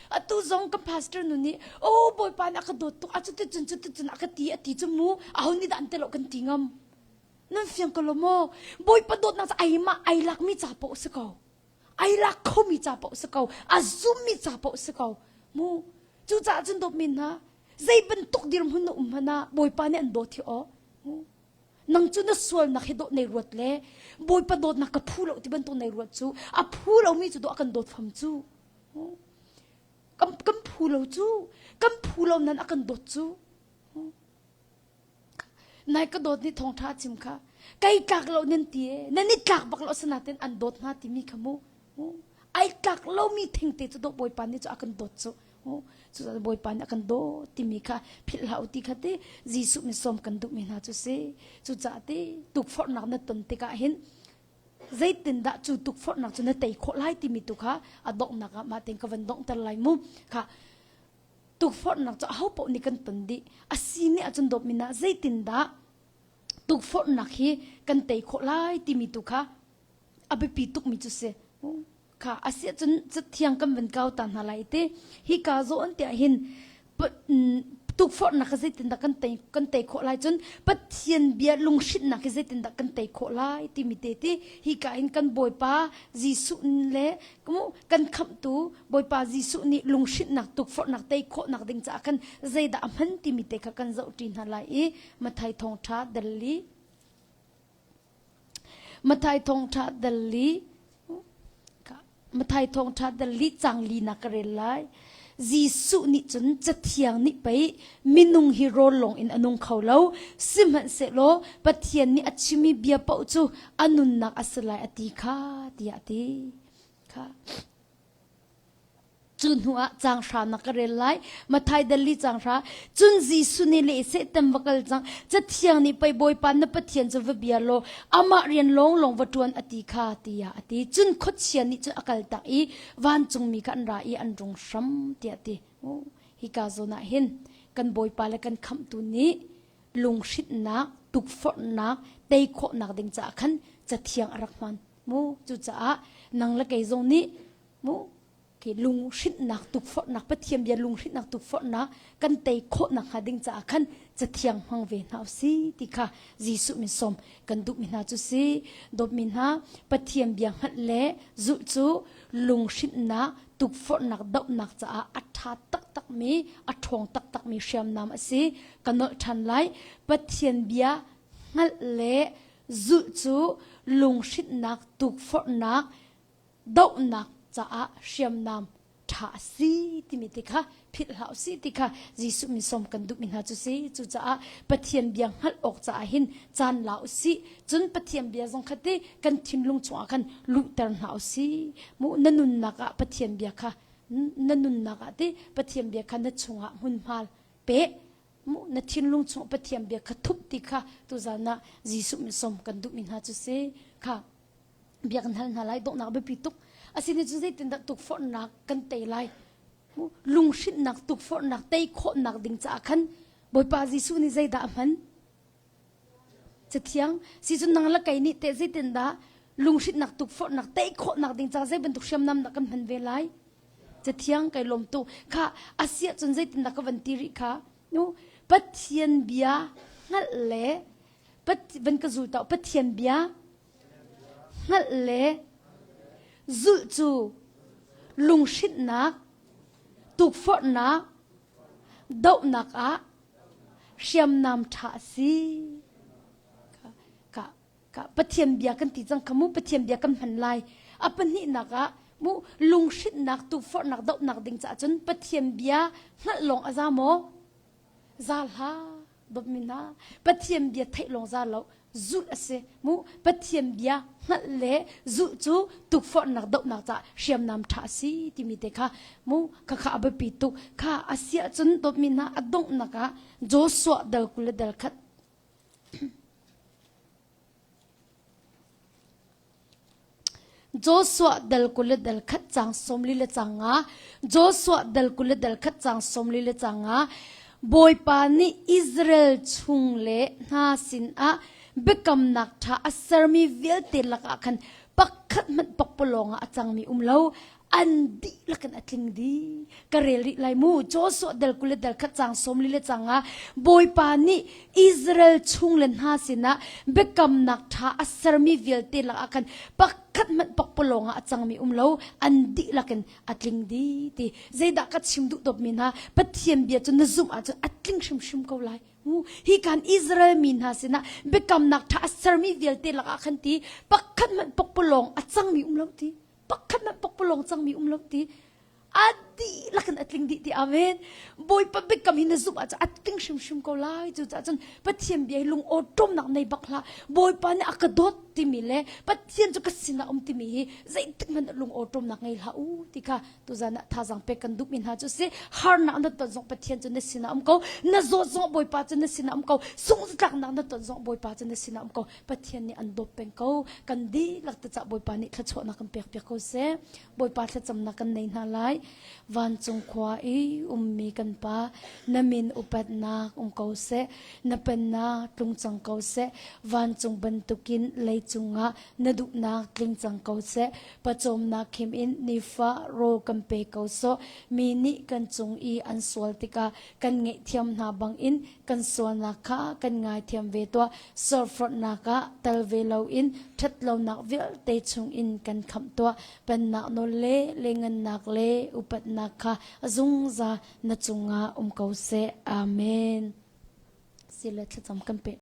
Atu zong kan pastor nu nih oh Bawipa nih a ka dawt tuk a cuti cun cuti cun a ka ti a ti cu mu aho nih dah an ti lo kan ti ngam. Nan fiang ko lo maw? Bawipa dawtnak cu ai mah ai lakmi ca paoh si ko. Ai lak khomi ca paoh si ko. A zummi ca paoh si ko. Mu cucaah cun dawtmi hna zei bantuk dirhmun na um hmanh ah Bawipa nih an dawt hi aw. Nang cu na sualnak hi dawt nei ruat le Bawipa dawtnak ka phu lo ti bantuk nei ruat cu a phu lomi cu dawh a kan dawt fam cu. Kan, kan phu lo cu kan phu lo nan a kan dawt cu. Nai ka dawt nih thawngṭha chim kha kai tlak lo nan ti e nan i tlak bak lo asinain an dawt hna timi kha mu ai tlak lomi thingte cu dawh Bawipa nih cu a kan dawt cu cucaah Bawipa nih a kan dawt timi kha philh hlah u ti kha ti Jesuh min sawm kan duhmi hna cu si cucaah ti tukforhnak na ton tikah hin zeitindah cu tukforhnak cu na tei khawh lai timi tu kha a donghnak ah mah tein ka van donghter lai mu kha tukforhnak cu ahopaoh nih kan ton dih a si nih ahcun dawtmi na zeitindah tukforhnak hi kan tei khawh lai timi tu kha a biapi tukmi cu si kha a si ahcun cathiang kan van kau ta hna lai te hi ka zawn tiah hin tukforhnak hi zeitindah kan tei kan tei khawh lai cun Pathian bia lunghrinhnak hi zeitindah kan tei khawh lai timi te ti hi ka in kan Bawipa Jesuh le kan khamhtu Bawipa Jesuh nih lunghrinhnak tukforhnak tei khawhnak ding caah khan zeidah a hman timi te kha kan zohṭi hna lai i Matthai thawngṭha dal li Matthai thawngṭha dal li Matthai thawngṭha dal li cang li na ka rel lai. Jesuh nih cun Cathiang nih pei minung hi rawl lawng in a nung kho lo sihmanhsehlaw Pathian nih a chimmi bia paoh cu a nunnak a si lai a ti kha tiah a ti. Kha. Cu hnuah caang hra na ka rel lai. Matthai dal li caang hra. Cun Jesuh nih le Satan va kal cang. Cathiang nih pei Bawipa na Pathian cu va bia law amah rian lawnglawng va ṭuan a ti kha tiah a ti. Cun khuachia nih cun a kaltak i vancungmi kha an ra i an rung hram tiah a ti. Hika zawn ah hin kan Bawipa le kan Khamhtu nih lunghrinhnak, tukforhnak, tei khawhnak ding caah khan Cathiang a rak hman. Mu cucaah nang le kei zong nih mu khi lunghrinhnak tukforhnak Pathian bia lunghrinhnak tukforhnak kan tei khawh nakhnga ding caah khan cathiang hmang ve hna usih ti kha Jesuh min sawm kan duhmi hna cu si dawtmi hna Pathian bia hngalh le zulh cu lunghrinhnak tukforhnak dohnak caah a ṭha taktakmi a ṭhawng taktakmi hriamnam a si ka nolh ṭhan lai Pathian bia hngalh le zulh cu lunghrinhnak tukforhnak dohnak caah hriamnam ṭha a si timi te kha philh hlah usih ti kha Jesuh min sawm kan duhmi hna cu si. Cucaah Pathian bia hngalh awk caah hin caan la usih. Cun Pathian bia zong kha ti kan thinlung chungah khan luhter hna usih. Mu na nunnak ah Pathian bia kha na nunnak ah ti Pathian bia kha na chungah hmunhma pe mu na thinlung chung Pathian bia kha thup ti kha tuzan ah Jesuh min sawm kan duhmi hna cu si. Kha bia kan hal hna lai donghnak biapi tuk asini cu zeitindah tukforhnak kan tei lai lunghrinhnak tukforhnak tei khawhnak ding caah khan Bawipa Jesuh nih zeidah a hman cathiang si cun nang le kei nih teh zeitindah lunghrinhnak tukforhnak tei khawhnak ding caah zei bantuk hriamnam dah kan hman ve lai cathiang kai lawm tu kha asiah cun zeitindah ka van ti rih kha nu Pathian bia hngalh le van ka zul tau Pathian bia hngalh le zulh cu lunghrinhnak tukforhnak dohnak ah hriamnam ṭha a si ka ka Pathian bia kan ti cang kha mu Pathian bia kan hman lai a pahnihnak ah mu lunghrinhnak tukforhnak dohnak ding caah cun Pathian bia hngalh lawng a za maw za hlah dawtmi hna Pathian bia theih lawng za lo. Zulh a si. Mu Pathian bia hngalh le zulh cu tukforhnak dohnak caah hriamnam ṭha a si timi te kha mu khakha a biapi tuk. Kha a si ahcun dawtmi hna a donghnak ah Joshua dal 20 le dal khat Joshua dal 20 le dal khat cang 40 le cang nga Joshua dal 20 le dal khat cang 40 le cang nga Bawipa nih Israel chung le hna sinah biakamnak ṭha a sermi vialte lakah khan pakhat hmanh pakpalawng ah a cangmi um lo an dihlak in a tling dih. Ka rel rih lai mu. Joshua dal 20 le dal khat cang 40 le cang ah Bawipa nih Israel chung le hna sinah biakamnak ṭha a sermi vialte lakah khan pakhat hmanh pakpalawng ah a cangmi um lo an dihlak in a tling dih ti. Zeidah ka chim duh dawpmi hna Pathian bia cu na zumh ahcun a tling hrimhrim ko lai. Hi kan Israel mi hna sinah biakamnak ṭha a sermi vialte lakah khan ti pakhat hmanh pakpalawng a cangmi um lo ti. Pakhat hmanh pakpalawng cangmi um lo ti a dihlak in a tling dih ti amen bawipa biakam hi na zumh ahcun a tling hrimhrim ko lai cucaah cun pathian bia hi lung awṭawmnak nei bak hlah bawipa nih a ka dawt timi le pathian cu ka sinah um timi hi zeitik hmanh lung awṭawmnak ngei hlah u ti kha tuzan ah thazaang pek kan duhmi hna cu si harnak na ton zong pathian cu na sinah um ko na zawt zong bawipa cu na sinah um ko sungtlaknak na ton zong bawipa cu na sinah um ko Pathian nih an dawt peng ko. Kan dihlak te cah Bawipa nih thluachuahnak kan pek piak ko seh. Bawipa thlacamnak kan nei hna lai. Vancung khua i ummi kan Pa, na min upatnak um ko seh. Na pennak tlung cang ko seh. Vancung bantukin leicung ah na duhnak tling cang ko seh. Pawcawmnak khim in nifa rawl kan pe ko sawh. Mi nih kan cung i an sual tikah kan ngaihthiam hna bangin kan sualnak kha kan ngaithiam ve tuah. Serforhnak ah tel ve loin ṭhatlonak vialte chungin kan khamh tuah. Pennak nawl le lengannak le upatnak kha a zungzal na cungah um ko seh. Amen. Sile thlacam kan pe.